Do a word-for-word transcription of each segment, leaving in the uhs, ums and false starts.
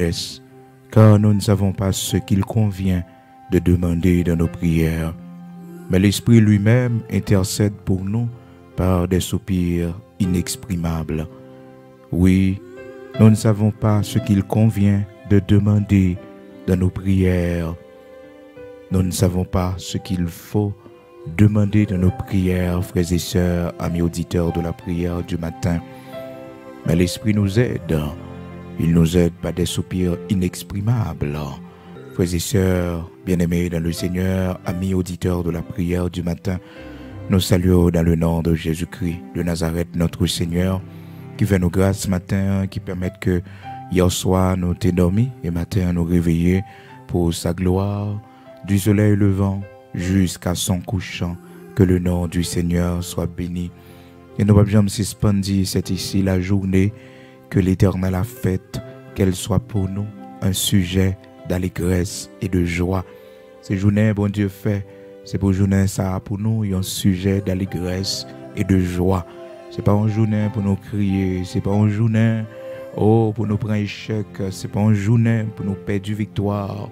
sagesse, car nous ne savons pas ce qu'il convient de demander dans nos prières. Mais l'Esprit lui-même intercède pour nous par des soupirs inexprimables. Oui, nous ne savons pas ce qu'il convient de demander dans nos prières. Nous ne savons pas ce qu'il faut demander dans nos prières, frères et sœurs, amis auditeurs de la prière du matin. Mais l'Esprit nous aide. Il nous aide par des soupirs inexprimables. Frères et sœurs, bien-aimés dans le Seigneur, amis auditeurs de la prière du matin, nous saluons dans le nom de Jésus-Christ de Nazareth, notre Seigneur, ki fè nou gras maten an, ki pèmèt ke yè swa nou te dòmi e maten an nou reveye pour sa gloire, du soleil levant jusqu'à son couchant, que le nom du Seigneur soit béni. E nou p ap janm sispann di, c'est ici la journée que l'Éternel a faite, qu'elle soit pour nous un sujet d'allégresse et de joie. Se jounen Bondye fè, se pou jounen sa a pou nou yon sijè d'allégresse et de joie. Se pa yon jounen pou nou kriye, se pa yon jounen, oh, pou nou pran echèk, se pa yon jounen pou nou pèdi viktwa.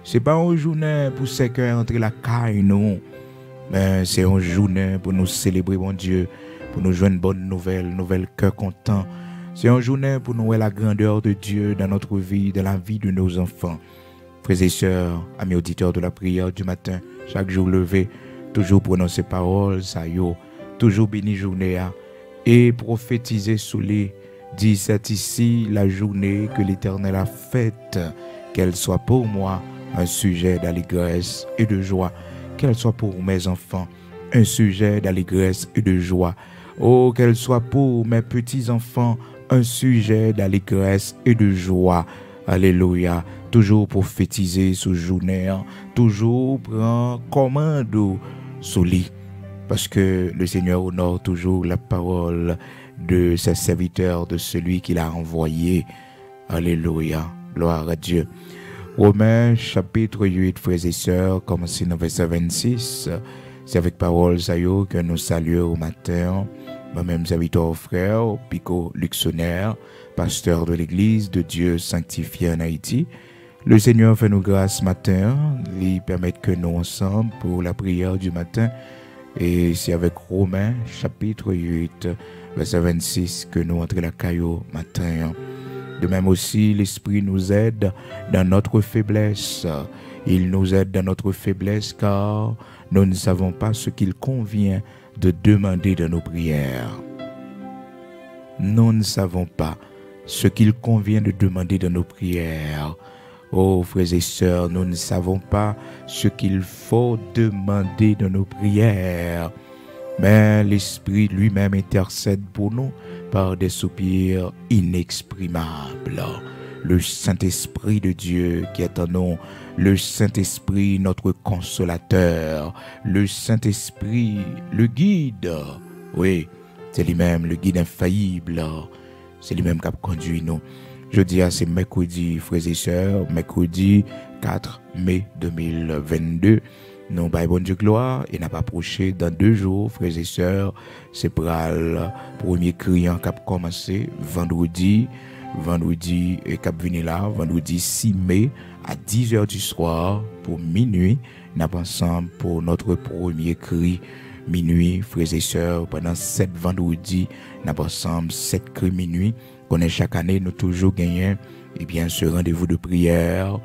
Se pa yon jounen pou sèkèy antre lakay nou, men se yon jounen pou nou selebre Bondye, pou nou jwenn bòn nouvèl, nouvèl kè kontan. Se yon jounen pou nou wè la grandeur de Dieu dans notre vie, dans la vie de nos enfants. Frères et sœurs, amis auditeurs de la prière du matin, chak jou leve, toujou pwononse pawòl sa yo, toujou beni jounen an, e pwofetize sou li, di, c'est ici la journée que l'Éternel a faite, qu'elle soit pour moi un sujet d'allégresse et de joie, qu'elle soit pour mes enfants un sujet d'allégresse et de joie. Oh, qu'elle soit pour mes petits-enfants un sujet d'allégresse et de joie. Alelouya. Toujou pwofetize sou jounen an. Toujou pran kòmand ou sou li. Parce que le Seigneur honore toujours la parole de ses serviteurs, de celui qu'il a envoyé. Alelouya. Gloire à Dieu. Romains chapitre huit, frères et sœurs, kòmanse nan vèsè vennsis. Se avèk pawòl sa yo ke nou salye w maten an. Mwen menm sèvitè w, frè w Pico Luxoner, pasteur de l'Église de Dieu Sanctifié en Haïti. Le Seigneur fè nou gras maten an, li pèmèt ke nou ansanm pou la prière du matin. E se avèk Romen chapitre huit, vèsè vennsis ke nou antre lakay ou maten an. De même aussi, l'Esprit nous aide dans notre faiblesse. Il nous aide dans notre faiblesse, car nous ne savons pas ce qu'il convient de demander dans nos prières. Nous ne savons pas ce qu'il convient de demander dans nos prières. Oh, frères et sœurs, nous ne savons pas ce qu'il faut demander dans nos prières. Mais l'Esprit lui-même intercède pour nous par des soupirs inexprimables. Le Saint-Esprit de Dieu qui est en nous, le Saint-Esprit, notre consolateur, le Saint-Esprit, le guide. Oui, c'est lui-même, le guide infaillible. Se li menm k ap kondui nou. Jodi a se mèkredi, frè e sè, mèkredi kat me de mil vennde. Nou bay Bondye glwa e n ap apwoche dan de jou, frè e sè. Se pral premye kri an k ap kòmanse vandredi, vandredi, e k ap vini la, vandredi sis me a dizè di swa pou minui. N ap ansanm pou notre premier cri minui, frè e sè, pandan sèt vandredi, n ap ansanm sèt kri minui. Konnen chak ane, nou toujou genyen, ebyen, ce rendez-vous de prière,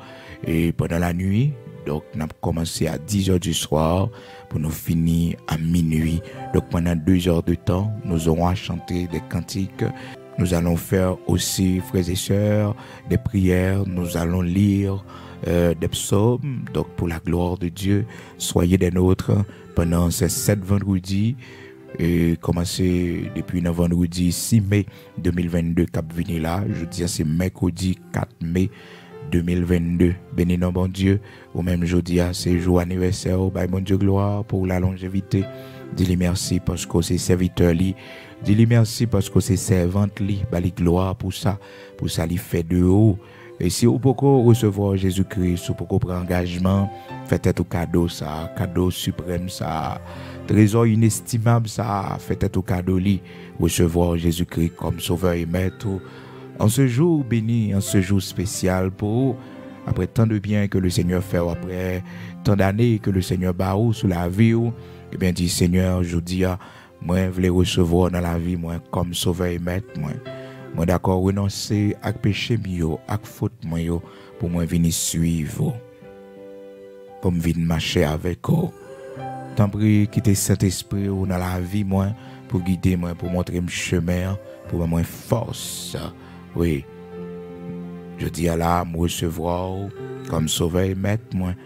e pandan la nuit. Donk, n ap kòmanse a dizè di swa pou nou fini a minui. Donk, pandan de zè de tan, nous aurons à chanter des cantiques. Nous allons faire aussi, frères et sœurs, des prières. Nous allons lire euh, des psaumes, donc pour la gloire de Dieu. Soyez des nôtres pandan se sèt vandredi, e kòmanse depi nan vandredi sis me de mil vennde k ap vini la. Jodi a se mèkredi kat me de mil vennde. Beni non Bondye. Ou menm jodi a se jou anivèsè w. Bay Bondye glwa pou la lonjevite. Di li mèsi paske w se sèvitè li. Di li mèsi paske w se sèvant li. Ba li glwa pou sa, pou sa li fè de ou. E si ou poko resevwa Jezikri, si ou poko pran angajman, fè tèt ou kado sa, kado siprèm sa, trezò inestimab sa, fè tèt ou kado li, resevwa Jezikri kòm Sovè e Mèt ou. en ce jour béni, en ce jour spécial pour vous, après tant de bien que le Seigneur fait, après tant d'années que le Seigneur ba ou sou lavi ou, ebyen, di, Seigneur, jodi a, mwen vle resevwa w nan lavi mwen kòm Sovè e Mèt mwen. Mwen dakò renonse ak peche m yo, ak fot mwen yo, pou mwen vini suiv ou, pou m vin mache avèk ou. Tanpri, kite Sentespri ou nan lavi mwen pou gide mwen, pou montre m chemen an, pou ban mwen fòs. Wi. Jodi a la, m resevwa w kòm Sovè e Mèt mwen.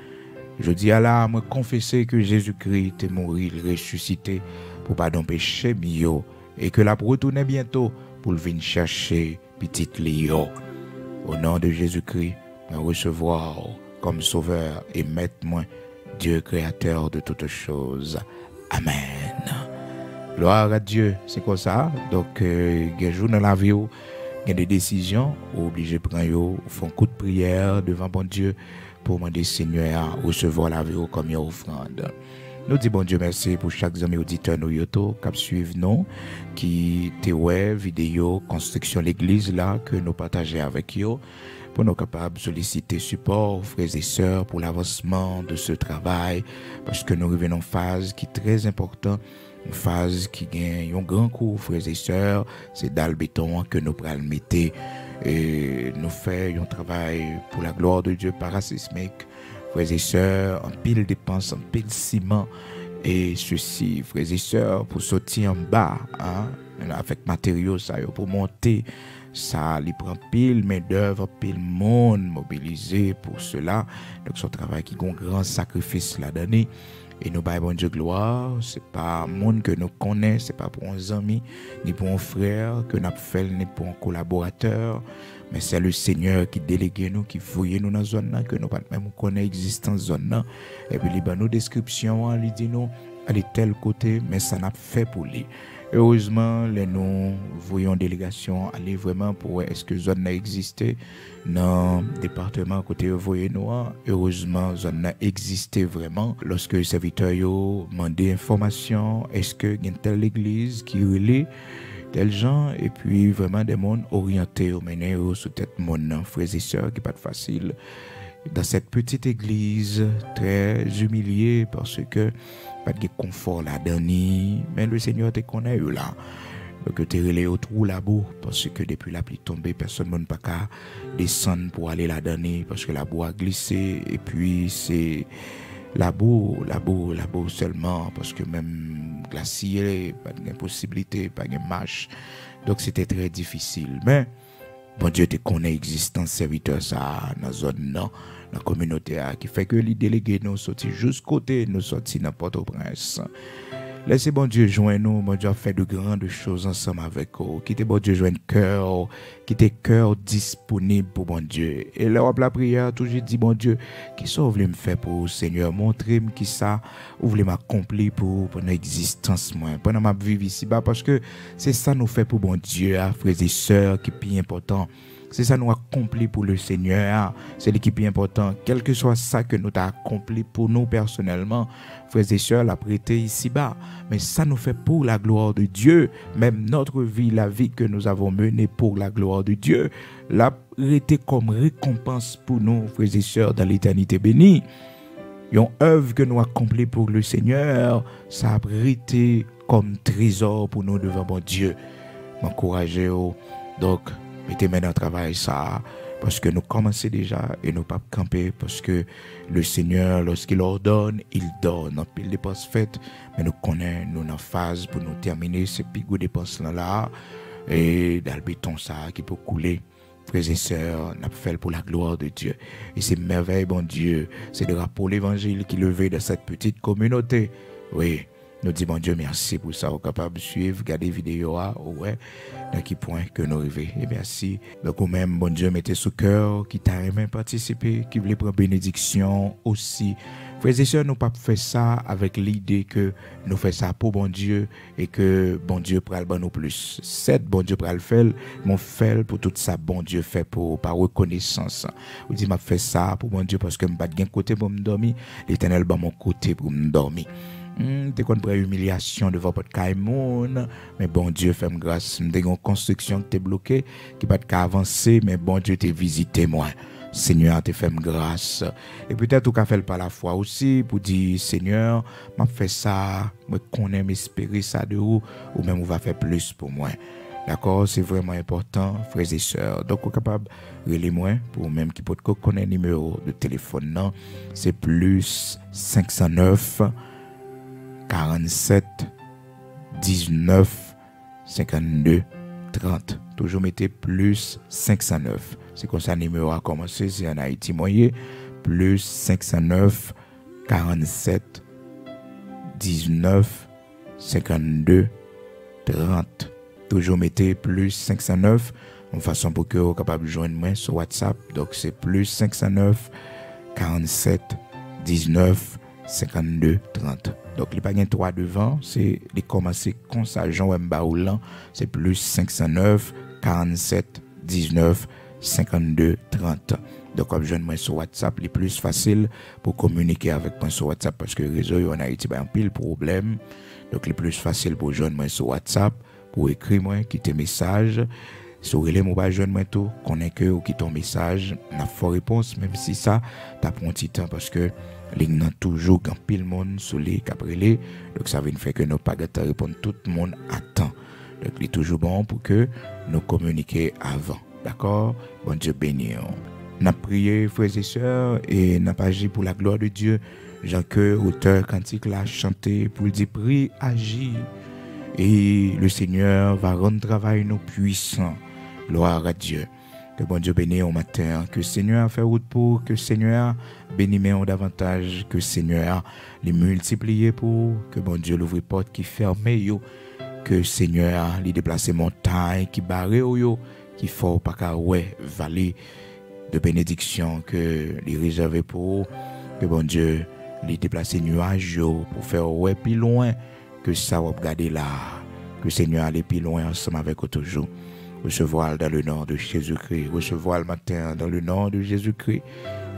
Jodi a la, mwen konfese ke Jezikri te mouri, l resisite pou padon peche m yo, e ke l ap retounen byento pou l vin chèche pitit li yo. O non de Jezikri, mwen resevwa w kòm Sovè e Mèt mwen, Dieu créateur de toutes choses. Amen. Gloire à Dieu. Se konsa. Donk, euh, gen jou nan lavi w, gen de desizyon ou oblije pran yo, ou fè yon kout priyè devan Bondye pou mande Senyè a resevwa lavi w kòm yon ofrann. Nou di Bondye mèsi pou chak zanmi oditè nou yo tou k ap suiv nou, ki te wè videyo konstriksyon legliz la ke nou pataje avèk yo, pou nou kapab solisite sipò frè e sè pou lavansman de se travay, paske nou rive nan faz ki trè enpòtan, yon faz ki gen yon gran kou, frè e sè, se dal beton an ke nou pral mete. E nou fè yon travay pour la gloire de Dieu parasismik, frè e sè, anpil depans, anpil siman, e sesi, frè e sè, pou soti anba, an, avèk materyo sa yo pou monte sa, li pran pil mendèv, anpil moun mobilize pou sela. Donk, se yon travay ki gen yon gran sakrifis ladan li. E nou bay Bondye glwa, se pa moun ke nou konnen, se pa pou yon zanmi, ni pou yon frè ke n ap fè l, ni pou yon kolaboratè, men se le Senyè ki delege nou, ki voye nou nan zòn nan, ke nou pa t menm konnen egzistans zòn nan. Epi li ban nou deskripsyon an, li di nou, ale tèl kote, men sa n ap fè pou li. Erezman, lè nou voye yon delegasyon ale vrèman pou wè èske zòn nan egziste nan depatman kote yo voye nou an, erezman, zòn nan egziste vrèman. Lòske sèvitè yo mande enfòmasyon, èske gen tèl legliz ki rele tèl jan, epi vrèman de moun oryante yo, mennen yo sou tèt mòn nan, frè e sè, ki pa t fasil. Dans cette petite église très humiliée, paske pa t gen konfò ladan li, men le Senyè te konnen yo la. Donk, yo te rele yo twou labou, paske depi lapli tonbe, pèsonn moun pa ka desann pou ale ladan li, paske labou a glise, epi se labou, labou, labou sèlman, paske menm glasiye, pa t gen posiblite, pa gen mach. Donk, se te trè difisil. Men, Bondye te konnen egzistans sèvitè sa a nan zòn nan, nan kominote a, ki fè ke li delege nou soti jous kote nou soti nan Pòtoprens. Lèse Bondye jwenn ou, Bondye ap fè de grandes choses ansanm avèk ou. Kite Bondye jwenn kè w, kite kè w disponib pou Bondye. E lè w ap lapriyè, toujou di Bondye, kisa w vle m fè pou ou, Senyè? Montre m kisa ou vle m akonpli pou ou pandan egzistans mwen, pandan m ap viv isiba, paske se sa nou fè pou Bondye a, frè e sè, ki pi enpòtan. Se sa nou akonpli pou le Senyè a, se li ki pi enpòtan. Kèlkeswa sa ke nou ta akonpli pou nou pèsonèlman, frè e sè, l ap rete isiba. Men sa nou fè pour la gloire de Dieu, même notre vie, la vie que nous avons menée pour la gloire de Dieu, l ap rete kòm rekonpans pou nou, frè e sè, dans l'éternité bénie. Yon èv ke nou akonpli pou le Senyè, sa ap rete kòm trezò pou nou devan Bondye. M ankouraje w. Donk, mete men nan travay sa a, paske nou kòmanse deja e nou p ap kanpe, paske le Senyè, lorsqu'il ordonne, il donne. Anpil depans fèt, men nou konnen nou nan faz pou nou tèmine, se pi gwo depans lan la a, e dal beton sa a ki pou koule. Frè e sè, n ap fè l pou la gloire de Dieu. E se mèvèy Bondye, se drapo levanjil ki leve dans cette petite communauté. Wi, nou di Bondye mèsi pou sa. Ou kapab swiv, gade videyo a, ou wè nan ki pwen ke nou rive. E mèsi. Donk, ou menm, Bondye mete sou kè w, ki ta renmen patisipe, ki vle pran benediksyon osi. Frè e sè, nou p ap fè sa avèk lide ke nou fè sa pou Bondye, e ke Bondye pral ban nou plis. Sèt, Bondye pral fè l, men w fè l pou tout sa Bondye fè pou ou, pa rekonesans. Ou di, "M ap fè sa pou Bondye paske m pa t gen kote pou m dòmi, Letènèl ban m yon kote pou m dòmi." M te konn pran imilyasyon devan pòt kay moun, men Bondye fè m gras. M te gen yon konstriksyon ki te bloke, ki pa t ka avanse, men Bondye te vizite mwen. Senyè a te fè m gras. E petèt ou ka fè l pa lafwa osi, pou di, Senyè, m ap fè sa, mwen konnen m espere sa de ou, ou menm ou va fè plis pou mwen. Dakò? Se vrèman enpòtan, frè e sè. Donk, ou kapab rele mwen, pou ou menm ki potko konnen nimewo de telefòn nan, se plis senk san nèf, karannsèt, diznèf, senkannde, trant. Toujou mete plis senk san nèf. Se konsa nimewo a kòmanse, se ann Ayiti mwen ye, plis senk san nèf, karannsèt, diznèf, senkannde, trant. Toujou mete plis senk san nèf, yon fason pou ke ou kapab jwenn mwen sou WhatsApp. Donk, se plis senk san nèf, karannsèt, diznèf, senkannde, trant. Donk, li pa gen twa devan, se, li kòmanse konsa, jan w wè m ba ou l lan, se plis senk san nèf, karannsèt, diznèf, senkannde, trant. Donk, w ap jwenn mwen sou WhatsApp, li plis fasil pou kominike avèk mwen sou WhatsApp, paske rezo yo ann Ayiti bay anpil pwoblèm. Donk, li plis fasil pou w jwenn mwen sou WhatsApp, pou w ekri mwen, kite mesaj. Si w rele m, ou pa jwenn mwen tou, konnen ke ou kite yon mesaj, n ap fè w repons, menm si sa ta pran yon ti tan, paske liy nan toujou gen anpil moun sou li k ap rele. Donk, sa vin fè ke nou pa gentan reponn tout moun a tan. Donk, li toujou bon pou ke nou kominike avan. Dakò? Bondye beni w. N ap priye, frè e sè, e n ap aji pou la glwa de Dye, jan ke otè kantik la chante pou l di, Prie, agis, et le Seigneur va rendre travail nous puissants. Gloire à Dieu. Ke Bondye beni w maten an. Ke Senyè a fè wout pou ou. Ke Senyè a beni men w davantaj. Ke Senyè a li miltipliye pou ou. Ke Bondye louvri pòt ki fèmen yo. Ke Senyè a li deplase montay ki bare w yo, ki fè w pa ka wè vale de benediksyon ke li rezève pou ou. Ke Bondye li deplase nyaj yo pou fè w wè pi lwen ke sa w ap gade la a. Ke Senyè a ale pi lwen ansanm avèk ou toujou. Resevwa l dans le nom de Jésus-Christ. Resevwa l maten an dans le nom de Jésus-Christ.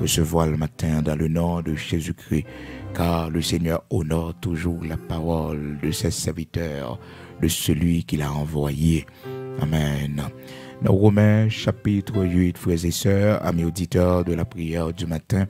Resevwa l maten an dans le nom de Jésus-Christ. Car le Seigneur honore toujours la parole de ses serviteurs, de celui qu'il a envoyé. Amen. Dans Romains chapitre huit, frères et sœurs, amis auditeurs de la prière du matin,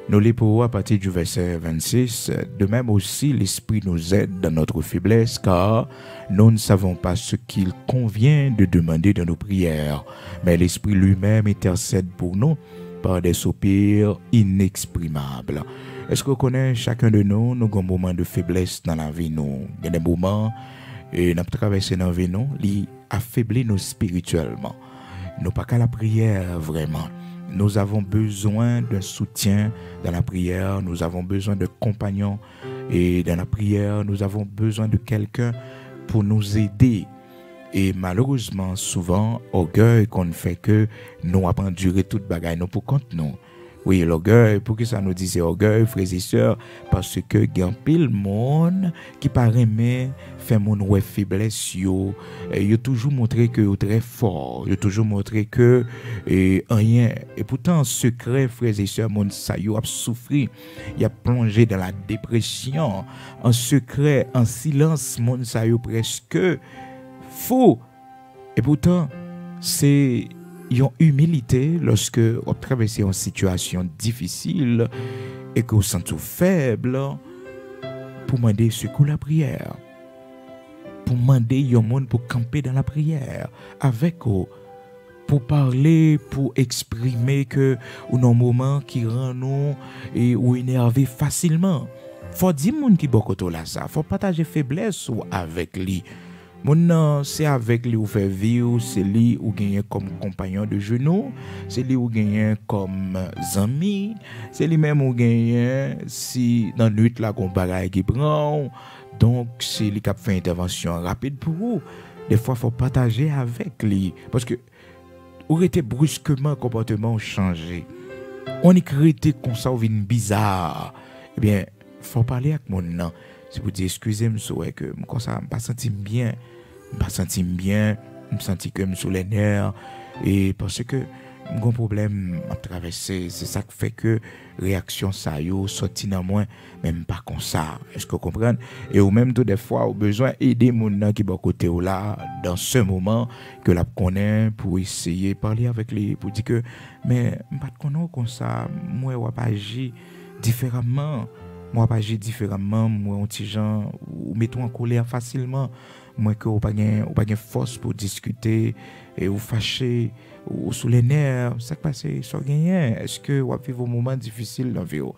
nous lisons pour vous à partir du verset vingt-six. De même aussi, l'Esprit nous aide dans notre faiblesse, car nous ne savons pas ce qu'il convient de demander dans nos prières, mais l'Esprit lui-même intercède pour nous par des soupirs inexprimables. Èske w konnen, chacun de nous, nou gen moman de feblès nan lavi nou? Gen de moman, e, n ap travèse nan vi nou, li afebli nou espirityèlman. Nou pa ka lapriyè vrèman. Nous avons besoin d'un soutien dans la prière, nous avons besoin de compagnons et dans la prière, nous avons besoin de quelqu'un pour nous aider. E malerezman, souvan, ògèy konn fè ke nou ap andire tout bagay nou pou kont nou. Wi, lògèy, poukisa nou di se ògèy, frè e sè? Paske gen anpil moun ki pa renmen fè moun wè feblès yo. E, yo toujou montre ke yo trè fò. Yo toujou montre ke, e, anyen. E poutan, sekrè, frè e sè, moun sa yo ap soufri. Y ap plonje dans la dépression. An sekrè, an silans, moun sa yo prèske fou. E poutan, se yon imilite lòske w ap travèse yon sitiyasyon difisil e ke w santi w fèb pou mande sekou lapriyè, pou mande yon moun pou kanpe nan lapriyè avèk ou, pou pale, pou eksprime ke ou nan moman ki rann ou e ou enève fasilman. Fò di moun ki bò kote w la sa, fò pataje feblès ou avèk li. Moun nan, se avèk li ou fè vi w, se li ou genyen kòm konpayon de jenou, se li ou genyen kòm zanmi, se li menm ou genyen si nan nwit la gon bagay ki pran w. Donk, se li k ap fè entèvansyon rapid pou ou. Defwa, fò pataje avèk li. Paske ou rete briskeman, konpòteman w chanje. Ou annik rete konsa, ou vin biza. Ebyen, fò w pale ak moun nan. Se pou di, eskize m si w wè ke m konsa, m pa santi m byen. M pa santi m byen. M santi ke m sou lè nè. E paske m gon pwoblèm m ap travèse, se sa k fè ke reyaksyon sa yo sòti nan mwen, men m pa konsa. Èske w konprann? E ou menm tou, dèfwa, ou bezwen ede moun nan ki bò kote w la, dans ce moment, ke l ap konnen, pou eseye pale avèk li, pou di ke, men m pa t konnen w konsa, m wè w ap aji diferaman, m wè w ap aji diferaman, m wè yon ti jan, ou mete w an kolè fasilman, m wè ke w pa gen, ou pa gen fòs pou w diskite, e ou fache, ou sou lè nè, sa k pase, sa w genyen, èske w ap viv yon moman difisil nan vi w?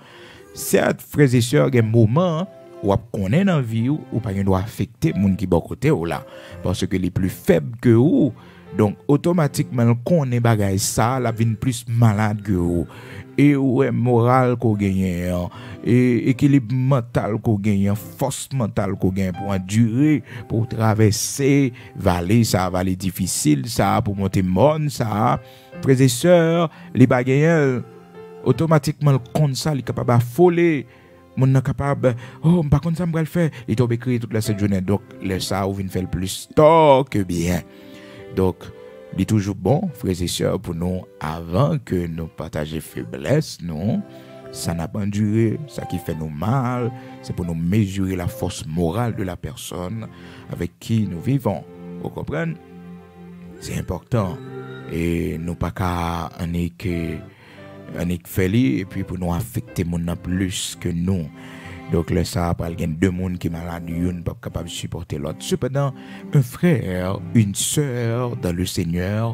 Sèt, frè e sè, gen moman w ap konnen nan vi w, ou pa gen dwa afekte moun ki bò kote w la, paske li pli fèb ke ou. Donk, otomatikman, l konnen bagay sa, l ap vin plis malad ke ou. E ou wè moral ke w genyen an, e ekilib mantal ke w genyen an, fòs mantal ke w genyen pou andire, pou w travèse vale sa, vale difisil sa, pou w monte mòn sa, frè e sè, li pa genyen l. Otomatikman, l konn sa, li kapab afole. Moun nan kapab, oh, m pa konn sa m pral fè. Li tonbe kriye tout la sent jounen. Donk, lè sa a, ou vin fè l plis tò ke byen. Donk, li toujou bon, frè e sè, pou nou, avan ke nou pataje feblès nou, sa n ap andire, sa ki fè nou mal, se pou nou mezire la force morale de la personne avec qui nous vivons. Ou konprann? Se enpòtan. E nou pa ka annik, annik fè li, epi pou nou afekte moun nan plis ke nou. Donk, lè sa a, pral gen de moun ki malad, youn p ap kapab sipòte lòt. Sepandan, un frère, une sœur dans le Seigneur,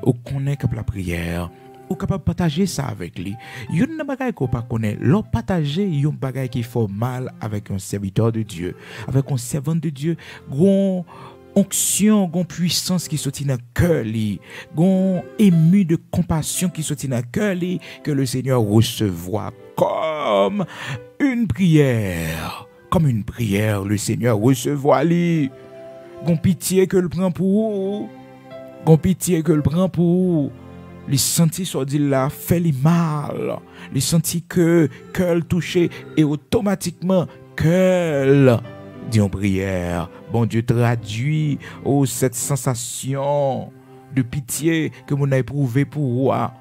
ou konnen k ap lapriyè, ou kapab pataje sa avèk li. Youn nan bagay ke w pa konnen, lè w pataje yon bagay ki fè w mal avèk yon serviteur de Dieu, avèk yon servante de Dieu, gon onksyon, gon pwisans ki soti nan kè li, gon ému de compassion ki soti nan kè li, ke le Seigneur resevwa comme une prière. Comme une prière, le Seigneur resevwa li. Gon pitye ke l pran pou ou. Gon pitye ke l pran pou ou. Li santi sa w di l la fè li mal. Li santi ke kè l touche e otomatikman kè l di yon priyè. Bondye tradui, o, cette sensation de pitié ke moun nan epwouve pou ou a.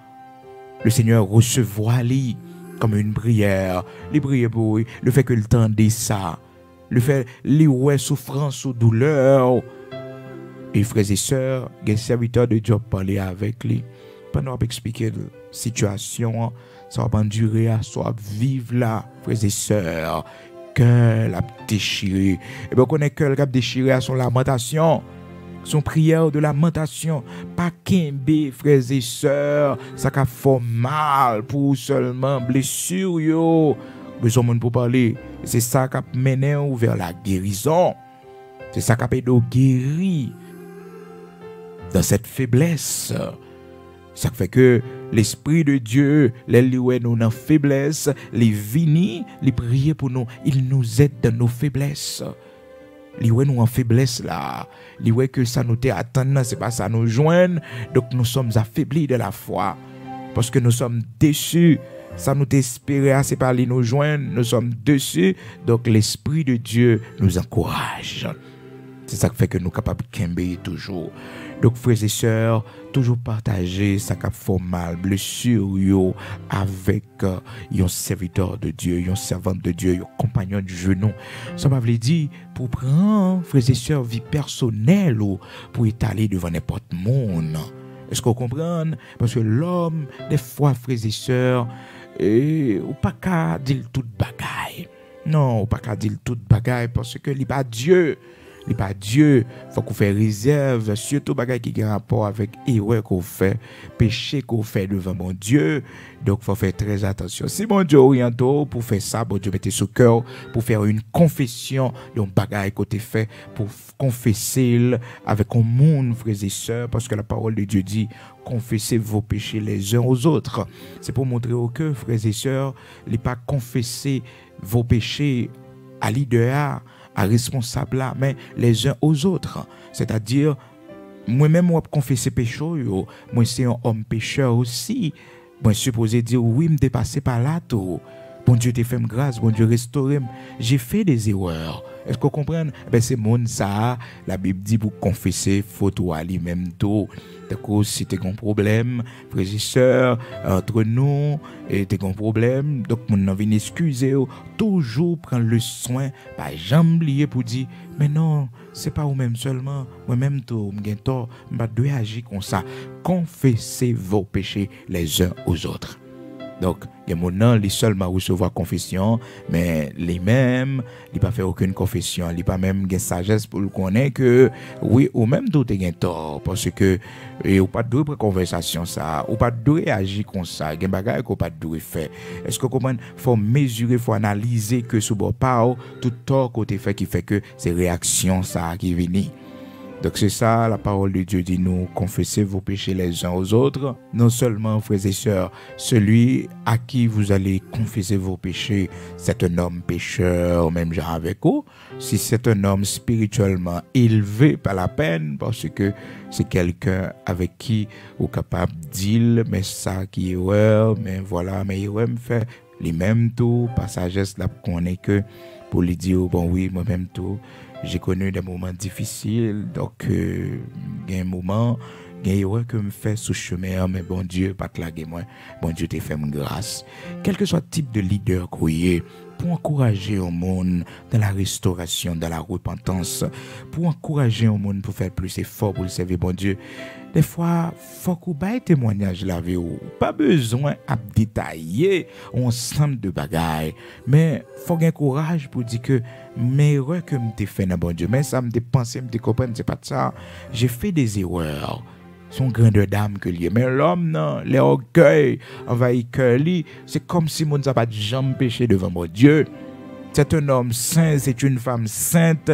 Le Seigneur resevwa li comme une prière. Li priye pou ou, wi. Le fait ke l tande sa, le fait li wè soufrans ou, doulè w. E frè e sè, gen serviteur de Dieu ap pale avèk li. Pandan w ap eksplike l sitiyasyon an, sa w ap andire a, sa w ap viv la, frè e sè, kè l ap dechire. Ebyen, w konnen kè l k ap dechire a, se yon lamantasyon. Se yon priyè de lamantasyon. Pa kenbe, frè e sè, sa k ap fè w mal pou ou sèlman, blesi w yo. Bezwen moun pou pale. Se sa k ap mennen w vers la guérison. Se sa k ap ede w geri dans cette faiblesse. Sa k fè ke Lespri de Dye, lè li wè nou nan feblès, li vini, li priye pou nou. Il nous aide dans nos faiblesses. Li wè nou an feblès la. Li wè ke sa nou te atann nan, se pa sa nou jwenn. Donc, nous sommes affaiblis de la foi. Parce que nous sommes déçus. Sa nou te espere a, se pa li nou jwenn. Nous sommes déçus. Donc, l'Esprit de Dieu nous encourage. Se sa k fè ke nou kapab kenbe toujou. Donk, frè e sè, toujou pataje sa k ap fè w mal, blesi w yo, avèk, euh, yon serviteur de Dieu, yon servante de Dieu, yon compagnon de jeûne ou. Sa pa vle di pou w pran, frè e sè, vi pèsonèl ou pou etale devan nenpòt moun. Èske w konprann? Paske lòm, dèfwa, frè e sè, e, ou pa ka di l tout bagay. Non, ou pa ka di l tout bagay, paske li pa Dye. Li pa Dye. Fòk ou fè rezèv, sitou bagay ki gen rapò avèk erè ke w fè, peche ke w fè devan Bondye. Donk, fò w fè trè atansyon. Si Bondye oryante w pou fè sa, Bondye mete sou kè w pou fè yon konfesyon de yon bagay ke w te fè, pou f-, konfese l avèk yon moun, frè e sè, paske la parole de Dieu dit, confessez vos péchés les uns aux autres. Se pou montre w ke, frè e sè, li pa konfese vos péchés a lidè a, a responsab la, men les uns aux autres. Sètadi, mwen menm w ap konfese peche w yo, mwen se yon òm pechè osi. Mwen sipoze di w, wi, m te pase pa la tou. Bondye te fè m gras, Bondye restore m. J'ai fait des erreurs. Èske w konprann? Enben, se moun sa a, Labib di pou konfese fot ou a li menm tou. Tankou si te gen yon pwoblèm, frè e sè, antre nou, e te gen yon pwoblèm, donk moun nan vin eskize w, toujou pran le swen, pa janm bliye pou di, men non, se pa ou menm sèlman, mwen menm tou, m gen tò, m pa t dwe aji konsa. Confessez vos péchés les uns aux autres. Donk, gen moun nan, li sèlman resevwa konfesyon, men li menm, li pa fè okenn konfesyon, li pa menm gen sajès pou l konnen ke, wi, ou menm tou te gen tò, paske, e, ou pa t dwe pran konvèsasyon sa a, ou pa t dwe aji konsa, gen bagay ke w pa t dwe fè. Èske w konprann? Fò w mezire, fò w analize ke sou bò pa w, tout tò ke w te fè ki fè ke se reyaksyon sa a ki vini. Donk, se sa, la parole de Dieu dit nous, confessez vos péchés les uns aux autres. Non seulement, frères et sœurs, celui à qui vous allez confesser vos péchés, c'est un homme pécheur, menm jan avèk ou. Si c'est un homme spirituellement élevé, pas la peine, paske se kèlken avèk ki ou kapab di l, men sa ki erè, men vwala, men erè m fè. Li menm tou, pa sajès, l ap konnen ke pou li di w, bon, wi, mwen menm tou, j'ai connu des moments difficiles, donk, euh, gen moman, gen erè ke m fè sou chemen an, men Bondye pa t lage mwen, Bondye te fè m gras. Kèlkeswa tip de lidè ke w ye, pou ankouraje yon moun dans la restauration, dans la repentance, pou ankouraje yon moun pou fè plis efò pou l sèvi Bondye, dèfwa, fòk ou bay temwayaj lavi w. Ou pa bezwen ap detaye yon ansanm de bagay, men fò gen kouraj pou di ke men erè ke m te fè nan Bondye, men sa m te panse, m te konprann, se pa t sa. J'ai fait des erreurs. Se yon grandè dam ke l ye. Men lòm nan, lè ògèy anvayi kè li, se kòmsi moun sa pa t janm peche devan Bondye. C'est un homme saint, c'est une femme sainte.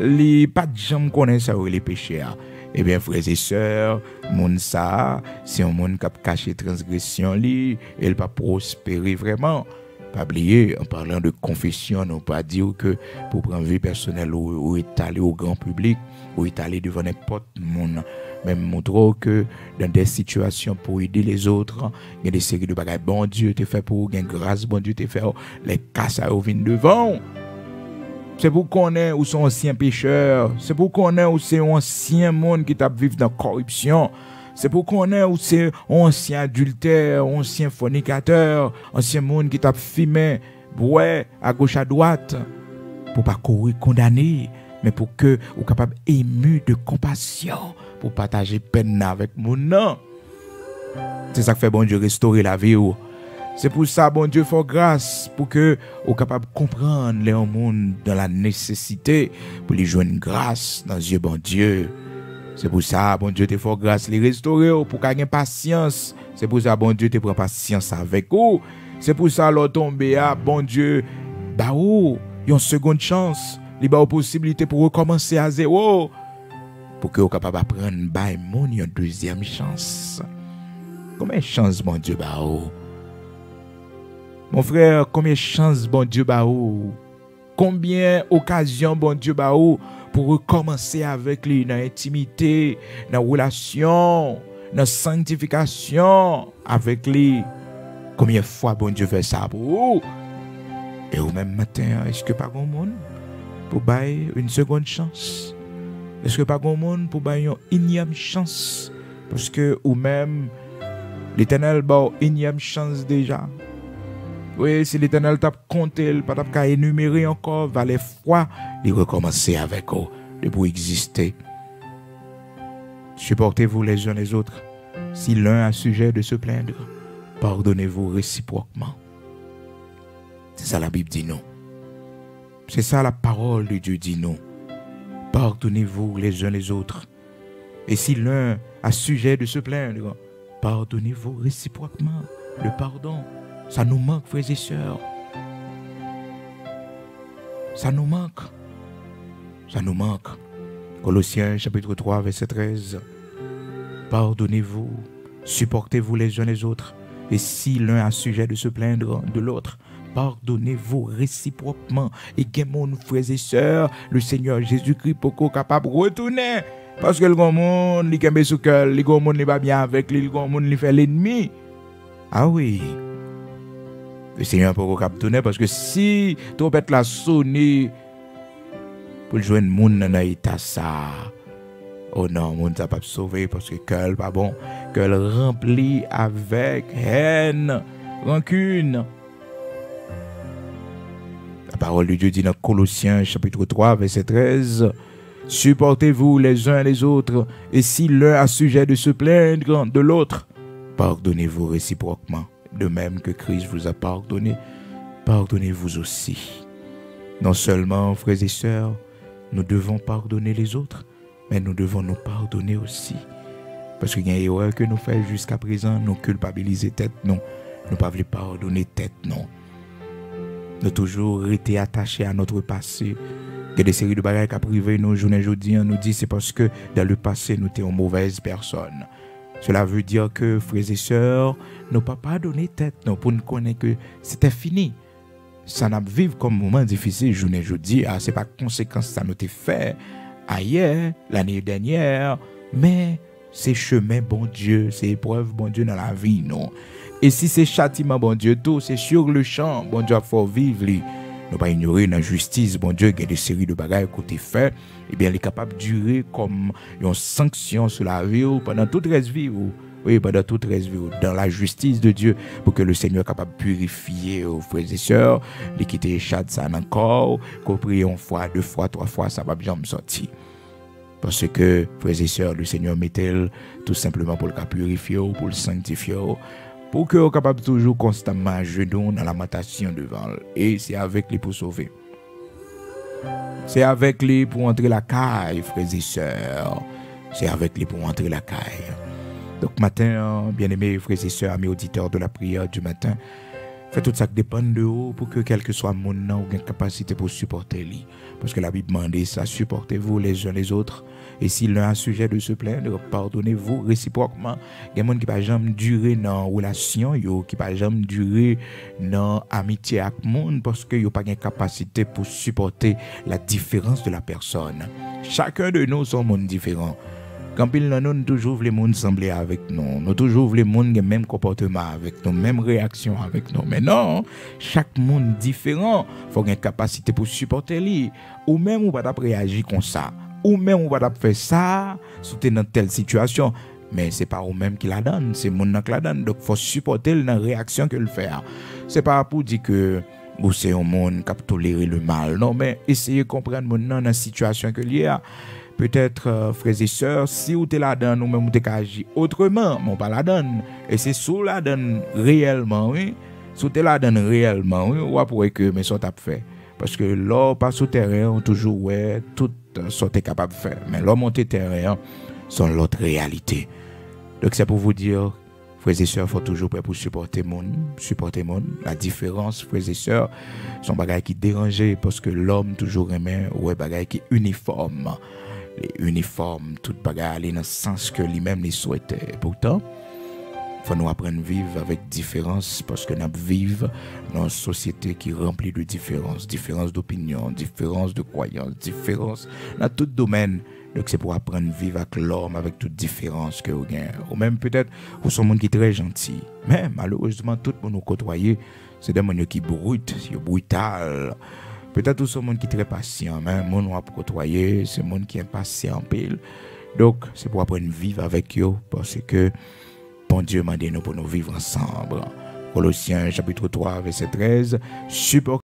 Li pa t janm konnen sa yo rele peche a. Ebyen, frè e sè, moun sa a, se yon moun k ap kache transgresyon li, e l pa pwospere vrèman. Pa bliye, an palan de konfesyon, nou pa di w ke pou pran vi pèsonèl ou, ou etale o gran piblik, ou etale devan nenpòt moun. Men m montre w ke dans des situations pour aider les autres, gen de seri de bagay Bondye te fè pou ou, gen gras Bondye te fè w, lè ka sa yo vin devan w. Se pou konnen ou se yon ansyen pechè, se pou konnen ou se yon ansyen moun ki t ap viv nan kòripsyon, se pou konnen ou se yon ansyen adiltè, yon ansyen fònikatè, ansyen moun ki t ap fimen, bwè agoch adwat, pou w pa kouri kondane, men pou ke ou kapab emu de konpasyon, pou w pataje pèn nan avèk moun nan. Se sa k fè Bondye restore lavi w. Se pou sa Bondye fè w gras pou ke ou kapab konprann lè yon moun dans la nécessité, pou li jwenn gras nan zye Bondye. Se pou sa Bondye te fè w gras, li restore w pou w ka gen pasyans. Se pou sa Bondye te pran pasyans avèk ou. Se pou sa lè w tonbe a, Bondye ba ou yon segond chans. Li ba ou posiblite pou rekòmanse a zewo. Pou ke w kapab aprann bay moun yon dezyèm chans. Konbyen chans Bondye ba ou? Mon frè, konbyen chans Bondye ba ou? Konbyen okazyon Bondye ba ou pou rekòmanse avèk li nan entimite, nan relasyon, nan sanktifikasyon avèk li? Konbyen fwa Bondye fè sa pou ou? E ou menm maten an, èske pa gon moun pou bay yon segond chans? Èske pa gon moun pou bay yon inyèm chans? Paske ou menm, Letènèl ba w inyèm chans deja. Wi, si Letènèl t ap konte, l pa t ap ka enimere ankò valè fwa li rekòmanse avèk ou depi w egziste. Supportez-vous les uns les autres. Si l'un a sujet de se plaindre, pardonnez-vous réciproquement. Se sa Labib di nou. Se sa la parole de Dieu di nou. Pardonnez-vous les uns les autres. Et si l'un a sujet de se plaindre, pardonnez-vous réciproquement. Le pardon, sa nou mank, frè e sè. Sa nou mank. Sa nou mank. Colossiens chapitre trois, verset treize. Pardonnez-vous, supportez-vous les uns les autres. Et si l'un a sujet de se plaindre de l'autre, pardonnez-vous réciproquement. E gen moun, frè e sè, le Seigneur Jésus-Christ poko kapab retounen. Paske l gon moun, li kenbe sou kè l, li gon moun, li pa byen avèk li, li gon moun, li fè lènmi. A wi. Le Seigneur poko kab tounen, paske si twonpèt la sone, pou l jwenn moun nan nan eta sa a. O non, moun sa p ap sove paske kè l pa bon. Kè l ranpli avèk hèn, rankin. La parole de Dieu dit dans Colossiens chapitre trois, verset treize, supportez-vous les uns les autres, et si l'un a sujet de se plaindre de l'autre, pardonnez-vous réciproquement. De même que Christ vous a pardonné, pardonnez-vous aussi. Non seulement, frères et sœurs, nous devons pardonner les autres, mais nous devons nous pardonner aussi. Paske gen erè ke nou fè jiska prezan, nou kilpabilize tèt nou, nou pa vle padone tèt nou. Nou toujou rete atache a notre passé. Gen de seri de bagay k ap rive nou jounen jodi an, nou di se paske dans le passé nou te yon movèz pèsòn. Cela veut dire que, frères et sœurs, nou pa padone tèt nou pou n konnen ke se te fini. Sa n ap viv kòm moman difisil jounen jodi a, se pa konsekans sa nou te fè ayè, lane dènyè, men se chemen Bondye, se eprèv Bondye nan lavi nou. E si se chatiman Bondye tou, se sur le champ Bondye ap fè w viv li. Nou pa inyore nan jistis Bondye, gen de seri de bagay ke w te fè, ebyen, li kapab dire kòm yon sanksyon sou lavi w pandan tout rès vi w. Wi, pandan tout rès vi w, dans la justice de Dieu, pou ke le Seigneur kapab pirifye w, frères et sœurs, li kite chad sa nan kò w, ke w priye yon fwa, de fwa, twa fwa, sa p ap janm sòti. Paske, frères et sœurs, le Seigneur mete l tou senpleman pou l ka pirifye w, pou l sanktifye w, pou ke w kapab toujou konstamman ajenou nan lamantasyon devan l. E se avèk li pou sove. Se avèk li pou antre lakay, frères et sœurs. Se avèk li pou antre lakay. Donk, maten an, bien-aimés frères et sœurs, amis auditeurs de la prière du matin, fè tout sa k depann de ou pou ke kèlkeswa moun nan ou gen kapasite pou sipòte li. Paske Labib mande sa, supportez-vous les uns les autres. Et si l'un a sujet de se plaindre, pardonnez-vous réciproquement. Gen moun ki pa janm dire nan relasyon yo, ki pa janm dire nan amitye ak moun, paske yo pa gen kapasite pou sipòte la différence de la personne. Chacun de nous se yon moun diferan. Gen anpil nan nou, nou toujou vle moun sanble avèk nou. Nou toujou vle moun gen menm konpòteman avèk nou, menm reyaksyon avèk nou. Men non, chak moun diferan. Fò w gen kapasite pou sipòte li. Ou menm ou pa t ap reyaji konsa. Ou menm ou pa t ap fè sa si w te nan tèl sitiyasyon. Men se pa ou menm ki ladan l, se moun nan k ladan l. Donk, fò w sipòte l nan reyaksyon ke l fè a. Se pa pou di ke ou se yon moun k ap tolere le mal. Non, men eseye konprann moun nan nan sitiyasyon ke l ye a. Petèt, euh, frères et sœurs, si w te ladan l, ou menm ou te ka aji otreman, men w pa ladan l. E se si w ladan l reyèlman, wi. Si w te ladan l reyèlman, wi, w ap wè ke men sa w t ap fè. Paske lè w pa sou tèren an, ou toujou wè tout, euh, sa w te kapab fè. Men lè w monte tèren an, se yon lòt reyalite. Donc, c'est pour vous dire, frères et sœurs, fò toujou prè pou sipòte moun, sipòte moun. La différence, frères et sœurs, se yon bagay ki deranje, paske lòm toujou renmen wè bagay ki inifòm. Li inifòm, tout bagay ale nan sans ke li menm li swete. Poutan, fò nou aprann viv avèk diferans, paske n ap viv nan yon sosyete ki ranpli de diferans, diferans dopinyon, diferans de kwayans, diferans nan tout domèn. Donk, se pou aprann viv ak lòm, avèk tout diferans ke ou gen. Ou menm, petèt, ou se yon moun ki trè janti. Men, malerezman, tout moun ou kotwaye, se de moun yo ki brit, yo brital. Petèt ou se yon moun ki trè pasyan, men moun w ap kotwaye, se moun ki enpasyan anpil. Donk, se pou aprann viv avèk yo, paske Bondye mande nou pou nou viv ansanm. Kolosyen, chapit twa, vèsè trèz, sipò-,